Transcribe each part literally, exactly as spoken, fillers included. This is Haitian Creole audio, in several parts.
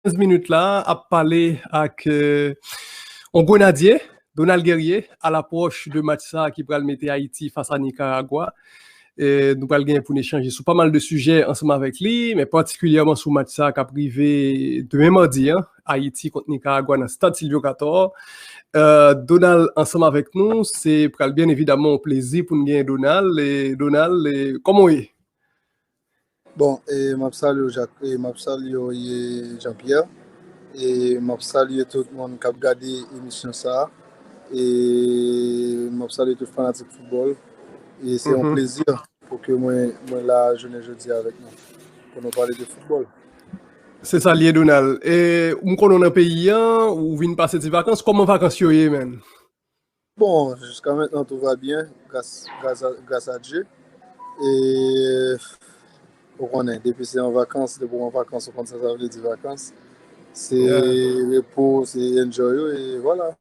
kenz minit la ap pale ak, euh, yon grenadye, Donald Guerrier, alapwòch de match sa ki pral mete Ayiti fas a Nikaragwa. E nou pral gen pou n echanje sou pa mal de sijè ansanm avèk li, men patikilyèman sou match sa k ap rive demen madi an, Ayiti kont Nikaragwa nan stad Sylvio Cator. Euh, Donald ansanm avèk nou, se pral byen evidaman yon plezi pou n gen Donald. E Donald, e, kòman w ye? Bon, e m ap salye w, Jak, e m ap salye w, e Jean Pierre, e m ap salye tout moun k ap gade emisyon sa a, e m ap salye tout fanatik foutbòl, e se yon plezi pou ke mwen, mwen la jounen jodi a avèk nou, pou nou pale de foutbòl. Se sa l ye, Donald. E m konnen w nan peyi an, ou vin pase ti vakans. Kòman vakans yo ye, menn? Bon, jusqu'à maintenant, tout va bien, grâce, grâce à, grâce à Dieu. E ou konnen, depi se an vakans, depi w an vakans, ou konn sa sa vle di vakans. Se repo, se enjoy ou, e vwala.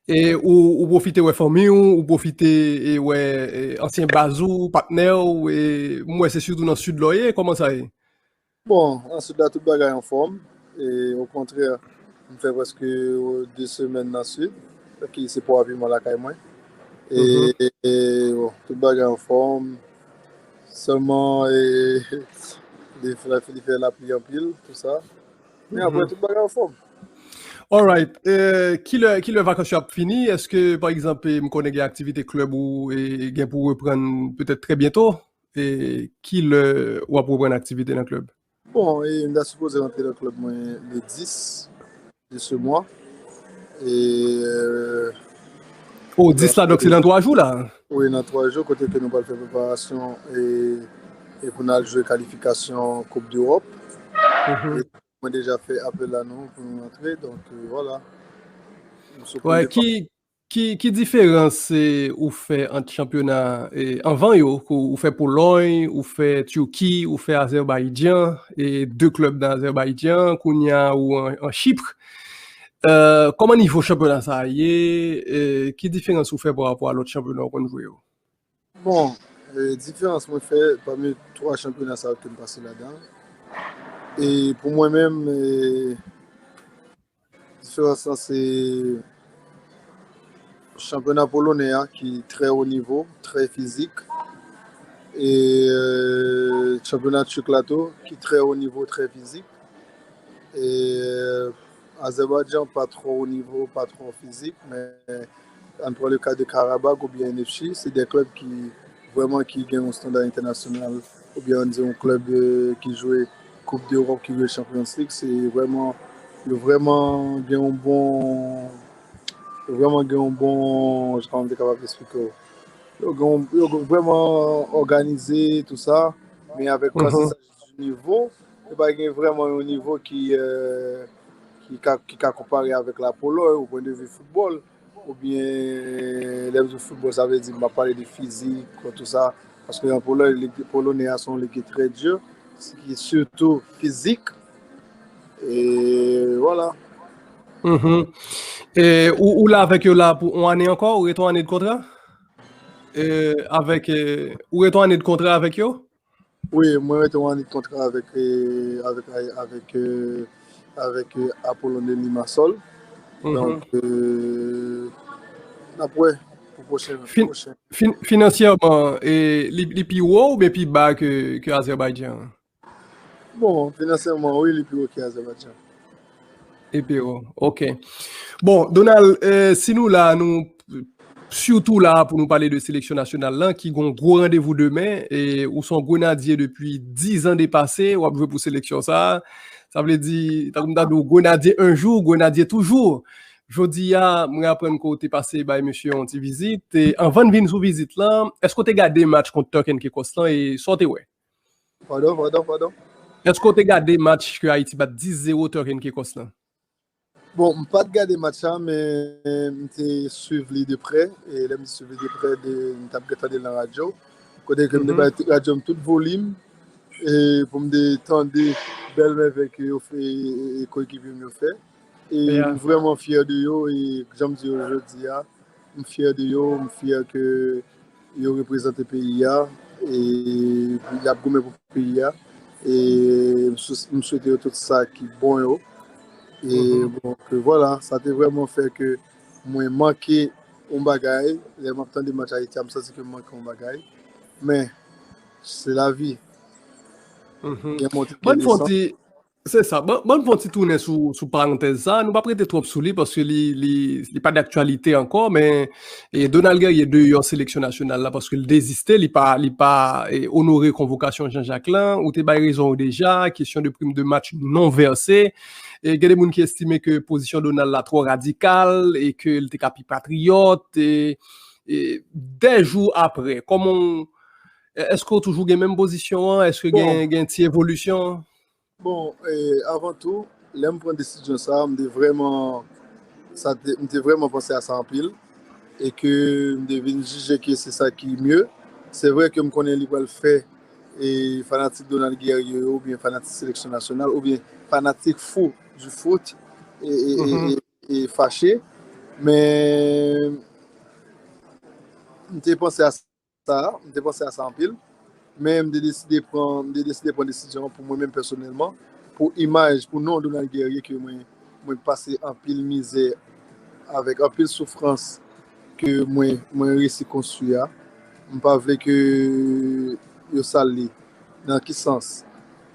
E ou, ou pwofite wè fanmi w, ou pwofite e wè e, ansyen baz ou, patnè w, e m wè se sitou nan sid la w ye, kòman sa ye? Bon, nan sid la tout bagay anfòm. E okontrè, m fè prèske de semèn nan sid. Donk se pwa vivan lakay mwen. E, e bon, tout bagay anfòm. Sèlman e, li fè, li fè lapli anpil, tou sa. Men apre tout bagay anfòm. Alright. E, kilè, kilè vakans yo ap fini? Èske, pa egzanp, e, m konnen gen aktivite klèb ou e, gen pou reprann petèt trè byento? E kilè w ap reprann aktivite nan klèb? Bon, e m ta sipoze rantre nan klèb mwen le dis de ce mois. E euh, O, dis la, donk se nan twa jou la? Wi, nan twa jou, kote ke nou pral fè preparasyon e, e pou n al jwe kalifikasyon Koup Dewòp. E mwen deja fè apèl la nou pou nou rantre, donk euh, vwala. Wè, ki, ki, ki diferans e, ou fè ant chanpyona e, anvan yo, ou fè Polòy, ou fè Tiki, ou fè Azèbayjan, e de klèb nan Azèbayjan, kounye a ou an, an Chip. Euh, kòman nivo chanpyona sa a ye? E ki diferans ou fè pa rapò a lòt chanpyona ou konn jwe yo? Bon, e, diferans mwen fè pami twa chanpyona sa yo ke m pase ladan. E pou mwen menm, e, diferans lan se chanpyona polonè a ki trè o nivo, trè fizik. E, e, chanpyona tchèk la tou ki trè o nivo, trè fizik. E, Azèbaydjan pa twò o nivo, pa twò fizik, men ann pran le ka de Karabag oubyen N F C, se de klèb ki vrèman ki gen yon standa entènasyonal, oubyen ann di yon klèb e, ki jwe Koup Dewòp, ki jwe Champions League, se vrèman, yo vrèman gen yon bon, yo vrèman gen yon bon, jan m te kapab eksplike w. Yo gen yon, yo vrèman òganize, tou sa, men avèk konsistansi nivo, yo pa gen vrèman yon nivo ki, euh, ki ka, ki ka konpare avèk la Polòy, o pwen de vi foutbòl, oubyen, lè m di foutbòl, sa vle di, m ap pale de fizik, tou sa, paske an Polòy, lig polonè a se yon lig ki trè di, ki sitou fizik, e vwala. E ou, ou la avèk yo la pou yon ane ankò, ou rete yon ane de kontra? E avèk, e, ou rete yon ane de kontra avèk yo? Wi, mwen rete yon ane de kontra avèk, e, avèk, avèk, e, avèk, e, Apollon de Limassol. Donk, e, n ap wè pou pwochen, pwochen. Finansyèman, e, li, li pi wo oubyen pi ba ke, ke Azèbaydjan? Bon, finansyèman, wi, li pi wo ke Azèbaydjan. E pi wo, ok. Bon, Donald, e, si nou la, nou sitou la pou nou pale de seleksyon nasyonal lan, ki gon gwo randevou demen, e ou se yon grenadye depi diz an de pase, w ap jwe pou seleksyon sa. Sa vle di, tankou m ta di w, grenadye un jour, grenadye toujours. Jodi a, mwen aprann ke w te pase bay mesye yon ti vizit. E anvan n vin sou vizit lan, èske w te gade match kont Turk and Caicos lan e sa w te wè? Padon, padon, padon. Èske w te gade match ke Ayiti bat dis zewo Turk and Caicos lan? Bon, m pa t gade match la, men m te swiv li de prè. E lè m te swiv li de prè, de, m t ap tande l nan radyo. Kote ke m te bay radyo m tout volim, e pou m te tande bèl mèvèy ke yo fè, e, e koekipye m yo fè. E m vrèman fyè de yo, e jan m di yo jodi a, m fyè de yo, m fyè ke yo reprezante peyi a, e y ap goumen pou peyi a. E m sou- m swete yo tout sa ki bon yo. E bon, ke vwala, sa te vrèman fè ke mwen manke yon bagay. Lè m ap tande match Ayiti a, m santi ke m manke yon bagay. Men, se lavi. Gen monte, gen desann. Se sa. Ban m fè yon ti tounen sou, sou parantèz sa. Nou p ap rete twòp sou li paske li, li, li pa daktyalite ankò, men e, Donald Guerrier deyò seleksyon nasyonal la paske l deziste, li pa, li pa e, onore konvokasyon Jean Jacques lan. Ou te bay rezon w deja, kesyon de prim de match non vèse. E, gen de moun ki estime ke pozisyon Donald la twò radikal e ke l te ka pi patriyòt. E, e, dè jou apre, kòman w, èske w toujou gen menm pozisyon an? Èske gen, gen ti evolisyon? Bon, e, avan tou, lè m pran desizyon sa a, m te vrèman, sa te, m te vrèman panse a sa anpil, e ke m te vin jije ke se sa ki mye. Se vre ke m konnen li pral fè e fanatik Donald Guerrier yo, oubyen fanatik seleksyon nasyonal, oubyen fanatik fou du foot e, e, e, e, e fache, men m te panse a sa, m te panse a sa anpil, men m te deside pran, m te deside pran desizyon an pou mwen menm pèsonèlman, pou imaj, pou non Donald Guerrier ke mwen, mwen pase anpil mizè, avèk anpil soufrans ke mwen, mwen resi konstwi a. M pa vle ke yo sal li. Nan ki sans?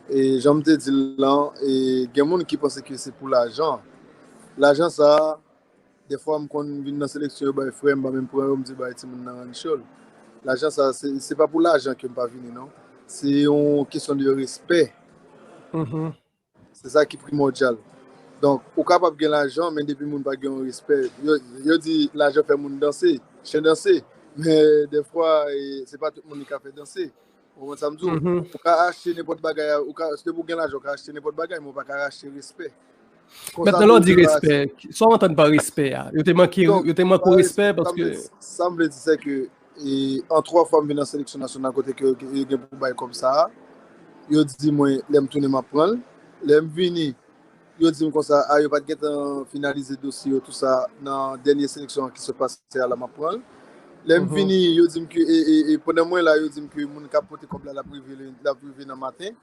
E jan m te di l lan, e gen moun ki panse ke se pou lajan. Lajan sa a, dèfwa m konn vin nan seleksyon, yo bay frè, m pa menm pran yo, m di bay timoun nan rancho l. Lajan sa, se, se pa pou lajan ke m pa vini, non. Se yon kesyon de respè. Se sa ki primòdyal. Donk, ou kapab gen lajan, men depi moun pa gen yon respè, yo, yo di lajan fè moun danse, chen danse. Men dèfwa, e, se pa tout moun ki ka fè danse. Ou konprann sa m di w? Ou ka achte nenpòt bagay, ou ka, depi w gen lajan, ou ka achte nenpòt bagay, men ou pa ka achte respè. Mentnan, lè w di respè, sa w antann pa respè a? Yo te manke, yo te manke w respè paske. Sa m vle di, se ke, e, an twa fwa m vin nan seleksyon nasyonal kote ke yo gen pou bay kòb sa a, yo di mwen, lè m tounen, m ap pran l. Lè m vini, yo di m konsa, a, yo pa t gentan finalize dosye yo, tou sa, nan dènye seleksyon an ki sot pase a la, m ap pran l. Lè m vini, yo di m ke, e, e, e, pandan mwen la, yo di m ke moun k ap pote kòb la, l ap rive, l ap rive nan maten.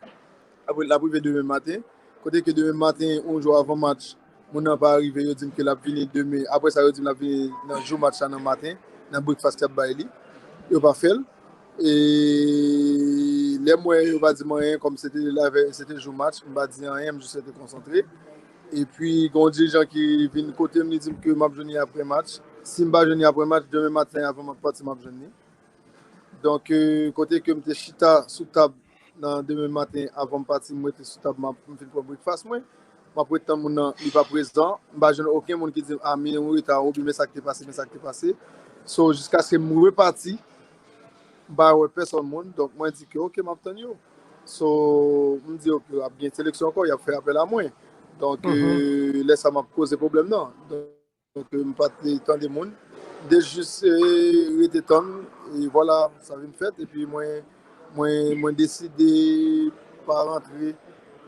Apre, l ap rive demen maten. Kote ke demen maten, yon jou avan match, moun nan pa rive, yo di m ke l ap vini demen. Apre sa, yo di m l ap vini nan jou match la nan maten, nan breakfast y ap bay li. Yo pa fè l. E lè m wè yo pa di m anyen, kòm se te lavèy, se te jou match, m pa di anyen, m jis rete konsantre. Epi, gen yon dirijan ki vin kote m, li di m ke m ap jwenn li apre match. Si m pa jwenn li apre match, demen maten, avan m ap pati, m ap jwenn li. Donk, e, kote ke m te chita sou tab nan demen maten, avan m pati, m rete sou tab, m ap, m fin pran breakfast mwen. M ap ret tann moun nan, li pa prezan. M pa jwenn okenn moun ki di m, a, men ou reta, oubyen men sa k te pase, men sa k te pase. So, jiskaske m repati, m pa wè pèsòn moun. Donk, mwen di ke, oke, m ap tann yo. So, m di, oke, ap gen seleksyon ankò, y ap fè apèl a mwen. Donk, e, lè sa, m ap koze pwoblèm nan. Donk, Donk, m pa t tande moun. M te jis, e, rete tann, e vwala, sa vin fèt. Epi mwen, mwen, mwen deside pa rantre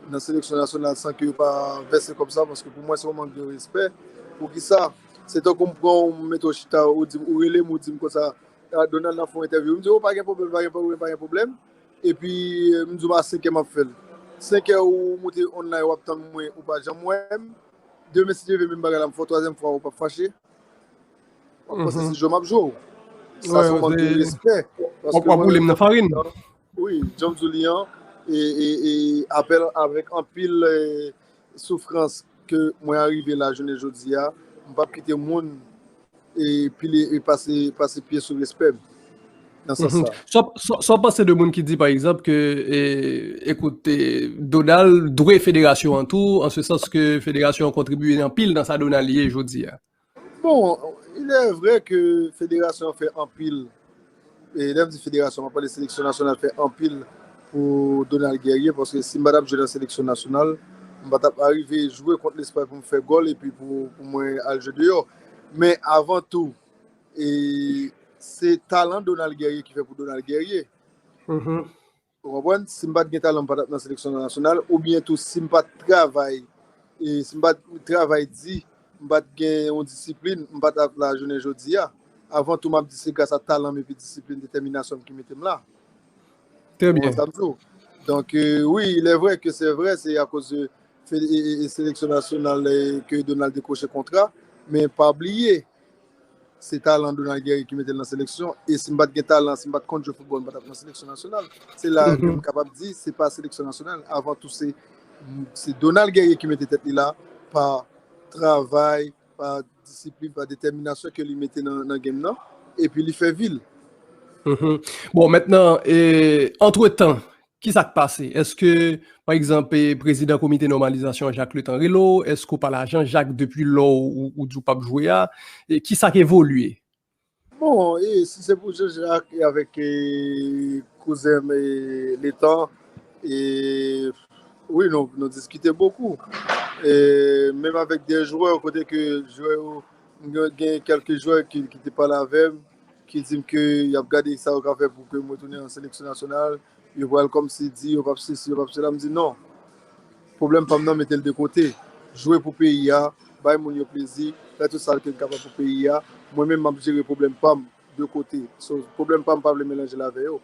nan seleksyon nasyonal san ke yo pa vèse kòb sa, paske pou mwen, se yon mank de respè. Poukisa? Se tankou m pran w, m mete w chita, ou di m, ou rele m, ou di m konsa, a, Donald nan fè yon entèvyou. M di, o, pa gen pwoblèm, pa gen pwoblèm, pa gen pwoblèm. Epi, e, m di w, a senkè m ap fè l. Senkè ou moute online, w ap tann mwen, ou pa janm wè m. Demen, si Dye vle, menm bagay la, m fè w twazyèm fwa, ou p ap fache. W ap panse se jwe m ap jwe w. Sa se yon mank de respè. W ap woule m nan farin. Wi, jan m di w li an, e, e, e apèl avèk anpil, e, soufrans ke mwen arive la jounen jodi a, m p ap kite moun e pile, e pase, pase pye sou respè m nan sans sa. Sa w panse de moun ki di, pa egzanp, ke, e, ekout, e, Donald dwe federasyon an tou, an se sans ke federasyon an kontribiye anpil nan sa Donald ye jodi a? Bon, il est vrai que federasyon an fè anpil, e lè m di federasyon, m ap pale seleksyon nasyonal, fè anpil pou Donald Guerrier, paske si m pa t ap jwe nan seleksyon nasyonal, m pa t ap arive jwe kont Lespay pou m fè gòl epi pou, pou mwen al jwe deyò. Men avan tou, e se talan Donald Guerrier ki fè pou Donald Guerrier. Ou konprann? Si m pa t gen talan, m pa t ap nan seleksyon nasyonal, oubyen tou si m pa t travay, e si m pa t travay di, m pa t gen yon disiplin, m pa t ap la jounen jodi a. Avan tou, m ap di se gras a talan m epi disiplin, detèminasyon m ki mete m la. Trè byen. Ou konprann sa m di w? Donk, euh, wi, il est vrai que c'est vrai, se akoz de fe- e- e- e seleksyon nasyonal, eh, ke Donald dekwoche kontra, men pa bliye, se talan Donald Guerrier ki mete l nan seleksyon, e si m pa t gen talan, si m pa t konn jwe foutbòl, m pa t ap nan seleksyon nasyonal. Se la ke m kapab di, se pa seleksyon nasyonal, avan tou, se, se Donald Guerrier ki mete tèt li la, pa travay, pa disiplin, pa detèminasyon ke li mete nan, nan game nan, epi li fè vi l. Bon, mentnan, e, antretan, ki sa k pase? Èske, pa egzanp, e, prezidan komite nòmalizasyon an, Jacques Letan, rele w? Èske w pale a Jean-Jacques depi lè w, ou di w p ap jwe a? E ki sa k evolye? Bon, e si se pou Jean-Jacques e avèk, e, kouzen m, e, Letan, e, wi, nou, nou diskite bokou. E, menm avèk de jwè, kote ke jwè yo, gen, gen kèlke jwè ki, ki te pale avè m, ki di m ke y ap gade sa yo ka fè pou ke m retounen an seleksyon nasyonal. Yo pral kòmsi di yo p ap sesi, yo p ap sela. M di non. Pwoblèm pa m nan, mete l de kote. Jwe pou peyi a, bay moun yo plezi, fè tout sa ke n kapab pou peyi a. Mwen menm, m ap jere pwoblèm pa m de kote. So, pwoblèm pa m, pa vle melanje l avè yo.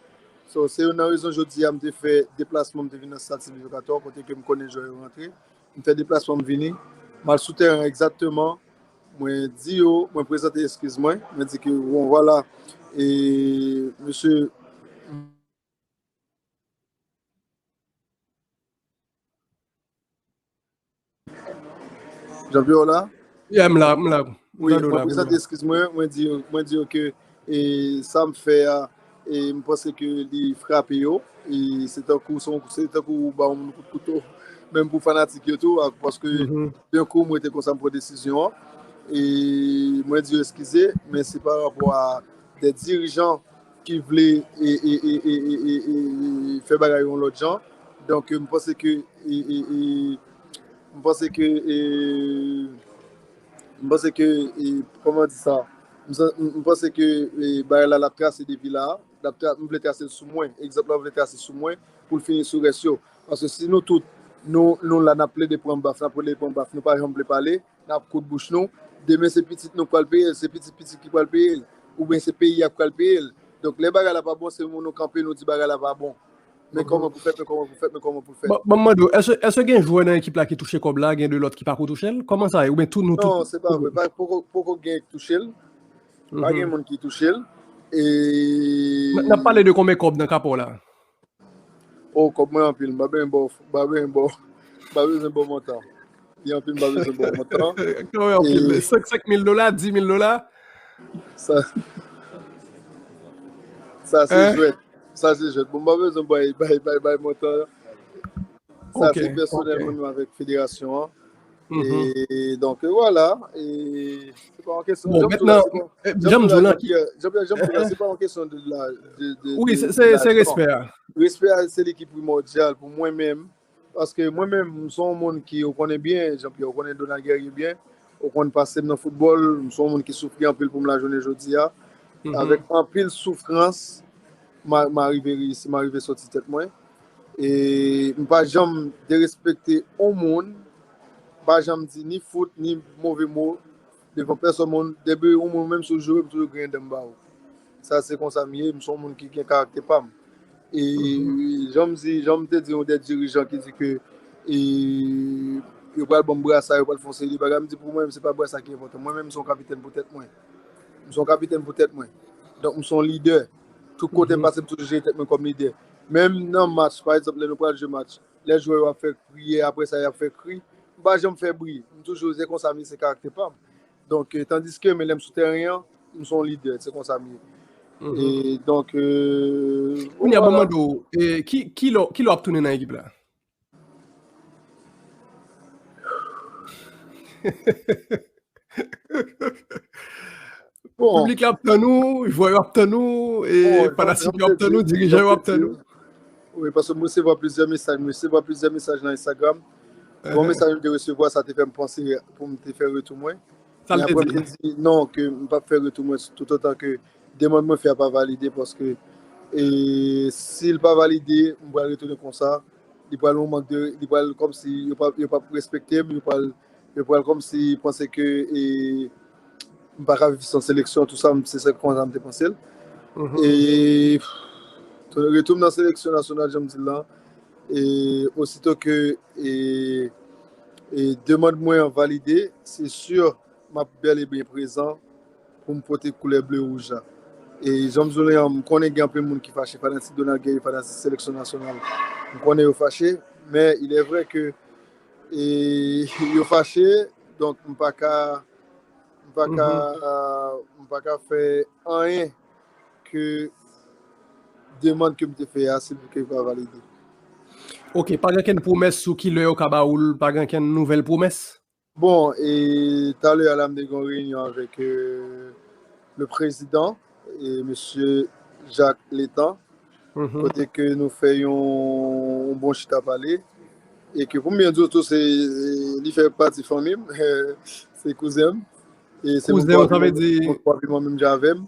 So, se youn nan rezon jodi a m te fè deplasman, m te vin nan Stad Sylvie Victor, kote ke m konnen jwè yo rantre. M fè deplasman, m vini. M al sou tèren an egzakteman. Mwen di yo, mwen prezante eskiz mwen. Mwen di ke, bon, vwala, e, mesye, Jean-Pierre la? Yeah, m la, m la. Wi, mwen prezante eskiz mwen, mwen di, mwen di yo ke, e, sa m fè a, e, m panse ke li frape yo, e se tankou, se tankou ou ba yon moun kout kouto, menm pou fanatik yo tou, paske d'un coup, mwen te konsa m pran desizyon an, e mwen di yo eskize, men se pa rapò a de dirijan ki vle e, e, e, e, e, e, e fè bagay yon lòt jan. Donk, m panse ke, e, e, e, m panse ke, e, m panse ke, e, kòman di sa? M, m panse ke, e, bagay la, l ap trase depi la. L ap tra, m vle trase l sou mwen. Egzanp la, m vle trase sou mwen pou l fini sou rès yo. Paske si nou tout, nou, nou la, n ap plede pran baf, n ap plede pran baf, nou pa janm vle pale, n ap koud bouch nou. Demen se pitit nou k pral peye l, se pitit pitit ki pral peye l, oubyen se peyi a k pral peye l. Donk lè bagay la pa bon, se moun nou kanpe, nou di bagay la pa bon. Men kòman pou fèt, men kòman pou fèt, men kòman pou fèt. Bon, bon, m mande w, èske, èske gen jwè nan ekip la ki touche kòb la, gen de lòt ki pako touche l? Kòman sa ye? Oubyen tout nou tout? Non, se pa vre. Pa, poko, poko gen ki touche l. Pa gen moun ki touche l. E... N ap pale de konbyen kòb nan kapo la? O, kòb mwen anpil, m pa bezwen ba w, m pa bezwen ba w, m pa bezwen ba w montan. Li anpil, m pa bezwen ba w montan. Kòman anpil? Senk, senk mil dola, dis mil dola? Sa, sa se jwèt. Sa se jwèt. Bon, m pa bezwen bay, bay, bay, bay montan. Sa se pèsonèl mwen menm avèk federasyon an. E donk, vwala. E se pa yon kesyon. Bon, mentnan, jan m di w lan, Jean-Pierre, Jean-Pierre, se pa yon kesyon de la, de, de, wi, se respè a. Respè a, se li ki primòdyal pou mwen menm. Paske mwen menm, m se yon moun ki, ou konnen byen, Jean-Pierre, ou konnen Donald Guerrier byen, ou konn pase m nan foutbòl, m se yon moun ki soufri anpil pou m la jounen jodi a. Avèk anpil soufrans, m a, m a rive reyisi, m a rive sòti tèt mwen. E m pa janm derespekte yon moun, m pa janm di ni fout, ni move mo devan pèsòn moun. Depi yon moun, menm si w jwe, m toujou griyen dan m ba ou. Sa se konsa m ye, m se yon moun ki gen karaktè pa m. E jan m di, jan m te di yon de dirijan ki di ke, e, yo pral ban m brasa, yo pral fè yon seri de bagay, m di pou mwen, se pa brasa ki enpòtan. Mwen menm, m se yon kapitèn pou tèt mwen. M se yon kapitèn pou tèt mwen. Donk, m se yon lidè. Tout kote m pase, m toujou jere tèt mwen kòm lidè. Menm nan match, pa egzanp, lè nou pral jwe match, lè jwè yo ap fè kriye, apre sa, y ap fè kri, m pa janm fè bri. M toujou, se konsa m ye, se karaktè pa m. Donk, e, tandiske, men lè m sou tèren an, m se yon lidè, se konsa m ye. E, donk, e, kounye a, bon, m mande w, e, ki, ki lè, ki lè w ap tounen nan ekip la? Bon. Piblik la ap tann ou, jwè yo ap tann ou, e fanatik yo ap tann ou, dirijan yo ap tann ou. Wi, paske m resevwa plizyè mesaj, m resevwa plizyè mesaj nan Instagram. Bon, mesaj m te resevwa, sa te fè m panse pou m te fè retou mwen. Sa l te di? Men apre m te di non, ke m p ap fè retou mwen toutotan ke demann mwen fè a pa valide, paske, e, si l pa valide, m pral retounen konsa. Li pral yon mank de, li pral kòmsi yo p ap, yo p ap respekte m, yo pral, yo pral kòmsi panse ke, e, m pa ka viv san seleksyon, tou sa, se sa konsa m te panse l. E retou m nan seleksyon nasyonal, jan m di l lan, E osito ke e, e demann mwen an valide, se si m ap bèl e byen prezan pou m pote koulè ble wouj la. E jan m di w la, m konnen gen anpil moun ki fache, fanatik Donald Guerrier, fanatik seleksyon nasyonal. M konnen yo fache, men il est vrai que e, yo fache, donk m pa ka, m pa ka, m pa ka fè anyen ke demann ke m te fè a, si l pa valide. Ok, pa gen kenn pwomès sou ki lè yo ka ba ou l, pa gen kenn nouvèl pwomès? Bon, e talè a la, m te gen yon reyinyon avèk euh, le président, e mesye Jacques Letan, kote ke nou fè yon, yon bon chita pale. E ke pou m byen di w tou, se, li fè pati fanmi m, se kouzen m. E se Kouzen w, sa vle di pwobablman menm jan avè m.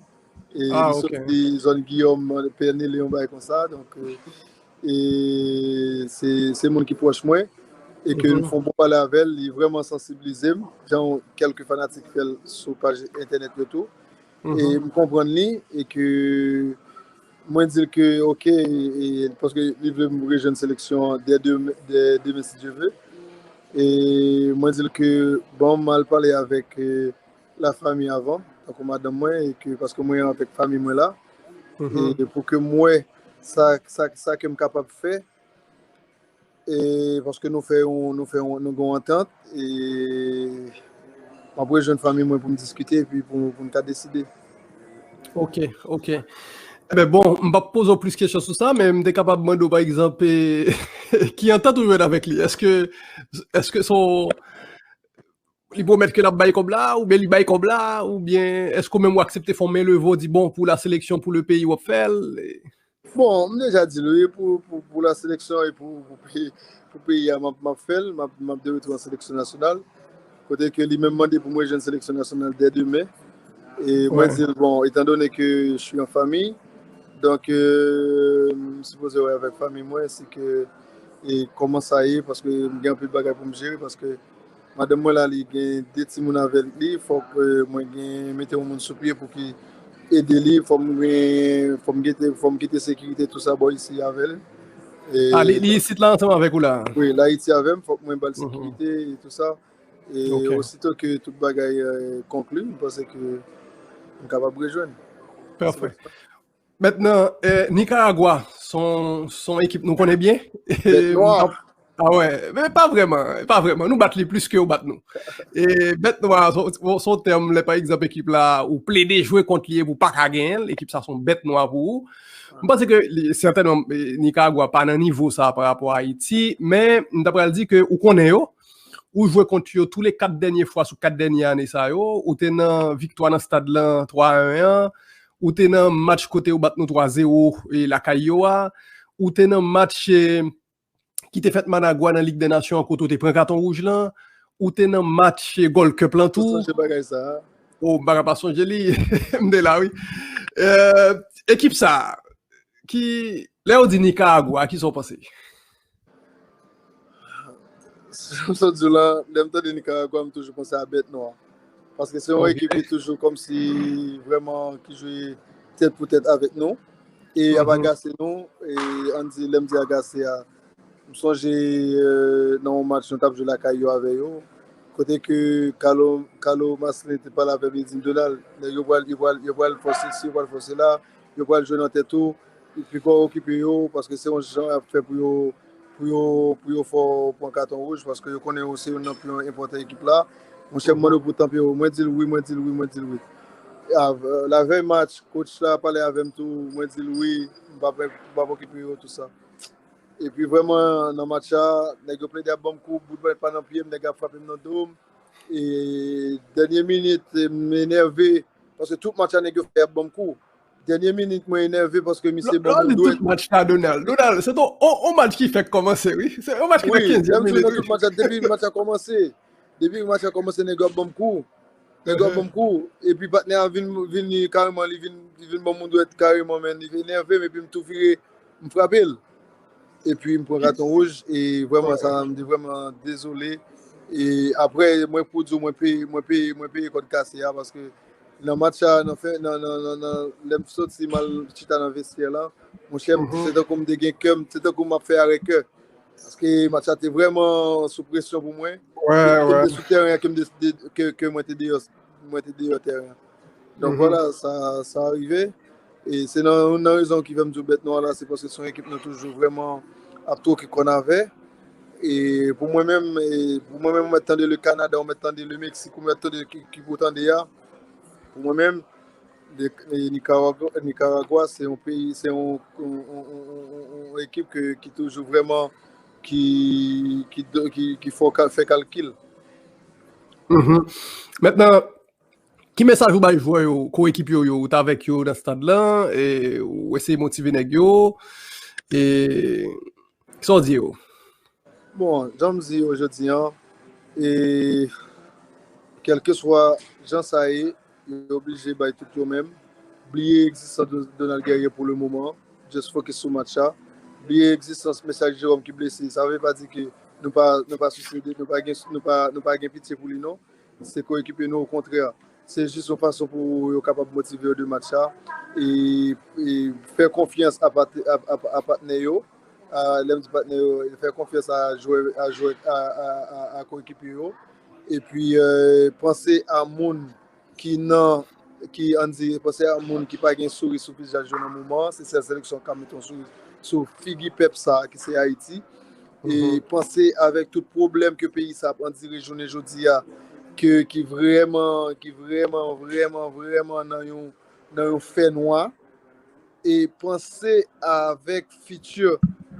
E Ah, li ok. soti zòn Giyòm, Pènèlen, yon bagay konsa. Donk, euh, e se se moun ki pwòch mwen. E ke nou fè yon bon pale avè l, li vrèman sansibilize m. Jan kèlke fanatik fè l sou paj entènèt yo tou. E m konprann li, e ke mwen di l ke, ok, e, e, paske li vle m rejwenn seleksyon an dè demen, dè demen, si Dye vle. E mwen di l ke, bon, m al pale avèk e, lafanmi avan, tankou madanm mwen, e ke, paske mwen avèk fanmi mwen la, e pou ke m wè sa, sa, sa ke m kapab fè, e paske nou fè yon, nou fè yon, nou gen yon antant, e m ap rejwenn fanmi mwen pou m diskite, epi pou, pou n ka deside. Ok, ok. Eben bon, m p ap poze w plis kesyon sou sa, men m te kapab mande w, pa egzanp, e, ki antant ou jwenn avèk li? Èske, èske se yon, li pwomèt ke l ap bay kòb la, oubyen li bay kòb la, oubyen èske w menm ou aksepte fè yon men leve, w di, bon, pou la seleksyon, pou le peyi, w ap fè l? Bon, m deja di l, wi, pou, pou, pou la seleksyon e pou, pou peyi, pou peyi a, m ap, m ap fè l, m ap, m ap de retou an seleksyon nasyonal. Kote ke li menm mande pou mwen jwenn seleksyon nasyonal dè demen. E mwen di l, bon, étant donné que je suis en famille, donk, euh, m sipoze wè avèk fanmi mwen, si ke, e kòman sa ye, paske m gen anpil bagay pou m jere, paske madanm mwen la, li gen de timoun avè li, fòk, euh, mwen gen, mete yon moun sou pye pou ki ede li, fò m gen, fò m kite, fò m kite sekirite, tou sa, bò isi avè l. E, Ah, li, li isit la ansanm avèk ou la? Wi, l Ayiti avè m, fòk mwen ba l sekirite e tou sa. E Ok. Osito ke tout bagay euh, konkli, m panse ke m kapab rejwenn. Pafè. Mentnan, eh, Nikaragwa, se yon, se yon ekip nou konnen byen. Bèt nwa. Ah wè, men pa vrèman, pa vrèman. Nou bat li plis ke yo bat nou. E bèt nwa, se se yon tèm, lè pa egzanp ekip la, ou plede jwe kont li epi ou pa ka genyen l, ekip sa se yon bèt nwa pou ou. M panse ke li- sètènman, eh, Nikaragwa pa nan nivo sa pa rapò a Ayiti, men m ta pral di ke ou konnen yo, ou jwe kont yo tou le kat dènye fwa sou kat dènye ane sa yo, ou te nan viktwa nan stad lan twa a en an, ou te nan match kote yo bat nou twa zewo e lakay yo a, ou te nan match eh, ki te fèt Managua nan Lig dè Nasyon an kote ou te pran katon wouj lan, ou te nan match eh, Gold Cup lan Tou tou. Sonje bagay sa. Oh, m pa ka pa sonje li, m te la wi. Eh, ekip sa, ki, lè yo di Nikaragwa, kisa w panse? Jan m sot di w la, lè m tande Nikaragwa, m toujou panse a bèt nwa. Paske se yon ekip ki toujou kòmsi vrèman ki jwe tèt pou tèt avèk nou. E y ap agase nou, e ann di, lè m di agase a, m sonje euh, nan yon match nou t ap jwe lakay yo avè yo. Kote ke Carlo, Carlo Marcelino te pale avè m, li di m, Donald, nèg yo pral, yo pral, yo pral fòse isi, yo pral fòse la, yo pral jwe nan tèt ou. Epi pa okipe yo, paske se yon jan y ap fè pou yo, pou yo, pou yo fè w pran katon wouj, paske yo konnen ou se youn nan pli enpòtan ekip la. Monchè, m mande w pou tanpe yo. Mwen di l wi, mwen di l wi, mwen di l wi. Lavèy match, coach la pale avè m tou, mwen di l wi, m p ap, m p ap okipe yo, tou sa. Epi vrèman, nan match la, nèg yo plede ap ban m kou, bout bal pa nan pye m, nèg ap frape m nan do m. E dènye minit, m enève, paske tout match la nèg yo fè ap ban m kou. Dènye minit, mwen enève paske misye ban m yon dwèt. Tout match la, Donald. Donald, se ton on, on match ki fèk kòmanse, wi. Se on match ki nan kenzyèm minit. Tout match la, depi match la kòmanse. Depi match la kòmanse, nèg yo ap ban m kou. Nèg yo ap ban m kou. Epi patnè a vin, vin li kareman, li vin, li vin ban m yon dwèt kareman, men li enève m, epi m tou vire, m frape l. Epi m pran katon wouj, e vrèman, sa, m te vrèman dezole. E apre, mwen pou di w, mwen peye, mwen peye, mwen peye kòd kase a, paske nan match la, nan fen, nan, nan, nan, nan, lè m soti, m al chita nan vestyè la, monchè, se tankou m te gen kè, se tankou m ap fè arè kè. Paske match la te vrèman sou presyon pou mwen. Wi, wi. Ke m te sou tèren an, ke m te, ke, ke mwen te deyò, mwen te deyò tèren an. Donk, vwala, sa, sa rive. E se nan, nan rezon ki fè m di w bèt nwa la, se paske se yon ekip nou toujou vrèman ap twoke kòn avè. E pou mwen menm, e pou mwen menm, ou mèt tande le Canada, ou mèt tande le Mexique, ou mèt tande ki, ki pou tande a. Pou mwen menm, de, e Nicaragua, Nicaragua, se yon peyi, se yon, yon, yon, yon, yon, yon ekip ke, ki toujou vrèman, ki, ki, ki, ki fè w ka, fè kalkil. Mhm. Mentnan, ki mesaj ou bay jwè yo, koekipye w yo, ou t avèk yo nan stad lan, e ou eseye motive nèg yo, e sa w di yo? Bon, jan m di yo jodi an, e kèlkeswa jan sa ye, yo oblije bay tout yo menm. Bliye egzistans Do-, Donald Guerrier pou le moman. Just focus sou match la. Bliye egzistans Mesaj Jerome ki blese. Sa vle pa di ke nou pa, nou pa sisede, nou pa gen, nou pa, nou pa gen pitye pou li, non. Se koekipye nou, okontrè. Se jis yon fason pou yo kapab motive yo de match la. E, e fè konfyans a pat-, a, a, a patnè yo. A, lè m di patnè yo, fè konfyans a jwè, a jwè, a, a, a, a koekipye yo. Epi, e, panse a moun ki nan, ki, ann di, panse a moun ki pa gen souri sou vizaj yo nan moman an. Se sèl seleksyon k ka mete yon souri sou figi pèp sa a, ki se Ayiti. E panse avèk tout pwoblèm ke peyi sa ap andire jounen jodi a, ke, ki vrèman, ki vrèman, vrèman, vrèman nan yon, nan yon fènwa. E panse avèk fiti e,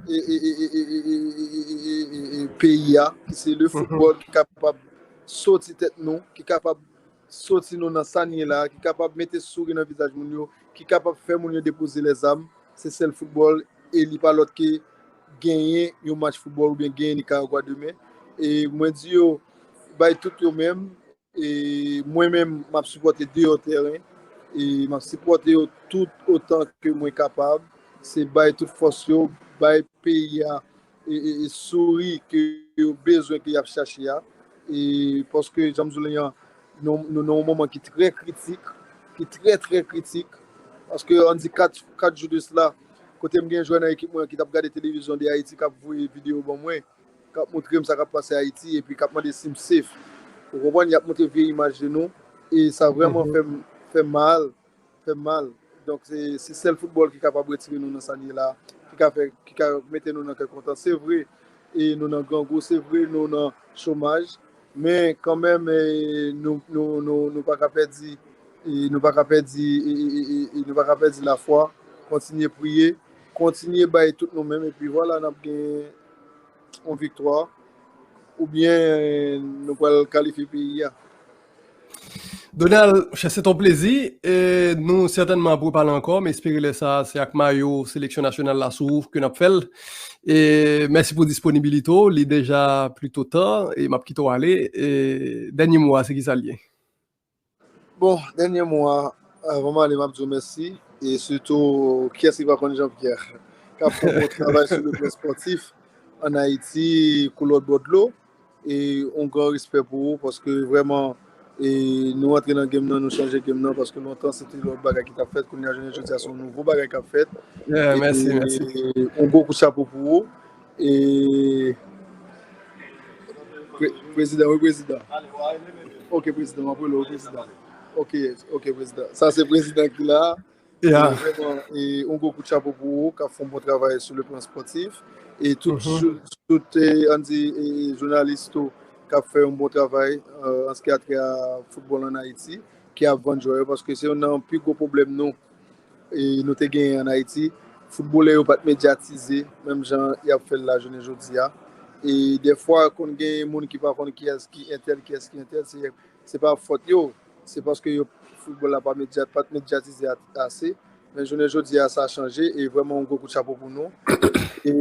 e, e, e, e, e, e, e, e, e, e, e peyi a, ki se le foutbòl, ki kapab soti tèt nou, ki kapab soti nou nan sa n ye la, ki kapab mete souri nan vizaj moun yo, ki kapab fè moun yo depoze lèzam. Se sèl foutbòl, e li pa lòt ke genyen yon match foutbòl oubyen genyen Nicaragua demen. E mwen di yo, bay tout yo menm, e mwen menm, m ap sipòte deyò tèren, e m ap sipòte yo tout otan ke mwen kapab. Se bay tout fòs yo, bay peyi a, e, e, e souri ke yo bezwen, ke y ap chache a. E paske, jan m di w la, nou, nou nan yon moman ki trè kritik, ki trè, trè kritik. Paske, ann di kat, kat jou de sila, kote m gen jwè nan ekip mwen ki t ap gade Télévision de Haïti, k ap voye videyo ban mwen, k ap montre m sa k ap pase Ayiti, epi k ap mande si m safe. Ou konprann? Y ap montre vye imaj de nou, e sa vrèman fè m, fè m mal, fè m mal. Donk, se, se sèl foutbòl ki kapab retire nou nan sa n ye la, ki ka fè, ki ka mete nou nan kè kontan. Se vre, e nou nan grangou, se vre, nou nan chomaj, men kanmenm, e nou, nou, nou, nou pa ka pèdi, e nou pa ka pèdi, e, e, e, e, e nou pa ka pèdi lafwa, kontinye priye, kontinye bay tout nou menm, epi vwala, n ap gen yon viktwa, oubyen nou pral kalifye peyi a. Donald, se te yon plezi. E nou sètènman ap repale ankò, men espere lè sa a, se ak mayo seleksyon nasyonal la sou ou ke n ap fè l. E mèsi pou disponibilite w, li deja plito ta, e m ap kite w ale. E dènye mo a, se kisa l ye? Bon, dènye mo a, avan m ale, m ap di w mèsi. E sitou, kiyès ki pa konn Jean Pierre, k ap fè yon bon travay sou le plan spòtif ann Ayiti, kou lòt bò dlo. E yon gran respè pou ou, paske vrèman, e nou antre nan game nan, nou chanje game nan, paske lontan se te lòt bagay ki t ap fèt, kounye a jounen jodi a se yon nouvo bagay k ap fèt. Yeah, e mèsi, mèsi. Yon gwo kout chapo pou ou. E pre-, prezidan, wi, prezidan. Ok, prezidan, m ap rele w, prezidan. Ok, ok, prezidan. Sa se prezidan ki la. Yeah. E vrèman, e yon gwo kout chapo pou ou, k ap fè yon bon travay sou le plan spòtif. E tout, jou-, tout, e, ann di, e, jounalis tou, k ap fè yon bon travay, e, an se ki a trè a foutbòl ann Ayiti, ki ap vann jwè yo, paske se youn nan pi gwo pwoblèm nou, e, nou te genyen ann Ayiti. Foutbolè yo pa t medyatize, menm jan y ap fè l la jounen jodi a. E dèfwa, konn gen moun ki pa konn kiyès ki entèl, kiyès ki entèl, se, se pa fòt yo, se paske yo, foutbòl la pa medya-, pa t medyatize a-, ase. Men jounen jodi a, sa chanje, e vrèman, yon gwo kout chapo pou nou. E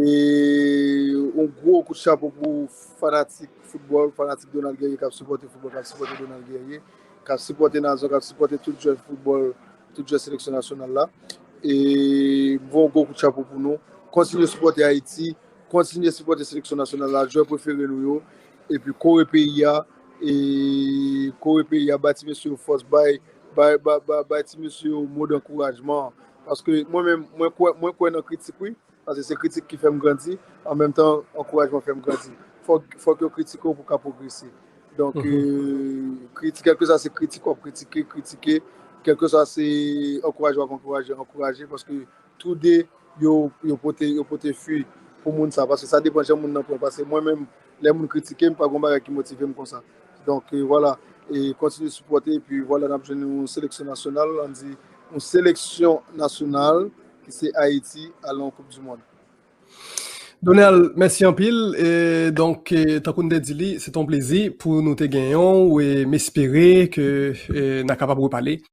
yon gwo kout chapo pou fanatik foutbòl, fanatik Donald Guerrier k ap sipòte foutbòl, k ap sipòte Donald Guerrier, k ap sipòte Nazon, k ap sipòte tout jwè foutbòl, tout jwè seleksyon nasyonal la. E m voye yon gwo kout chapo pou nou. Kontinye sipòte Ayiti, kontinye sipòte seleksyon nasyonal la, jwè prefere nou yo. Epi kore peyi a, e kore peyi a, bay ti mesye yo fòs, bay, bay, bay, bay, bay ti mesye yo mo dankourajman. Paske mwen menm, mwen kwè, mwen kwè nan kritik, wi. paske se kritik ki fè m grandi, an menm tan, ankourajman fè m grandi. Fòk, fòk yo kritike w pou w ka pwogrese. Donk, Mhm. euh, kriti-, kèlkeswa se kritik w ap kritike, kritike, kèlkeswa se ankouraje w ap ankouraje, ankouraje, paske tou de yo, yo pote, yo pote fwi pou moun sa, paske sa depann jan moun nan pran, paske mwen menm, lè moun kritike m, pa gen bagay ki motive m konsa. Donk, euh, vwala, e kontinye sipòte, epi vwala, n ap jwenn yon seleksyon nasyonal, ann di, yon seleksyon nasyonal ki se Ayiti, ale an Koup di Mond. Donel, mèsi anpil. E, donk, e, tankou n te di li, se t on plezi pou nou te genyen w, e m espere ke, e, n a kapab repale.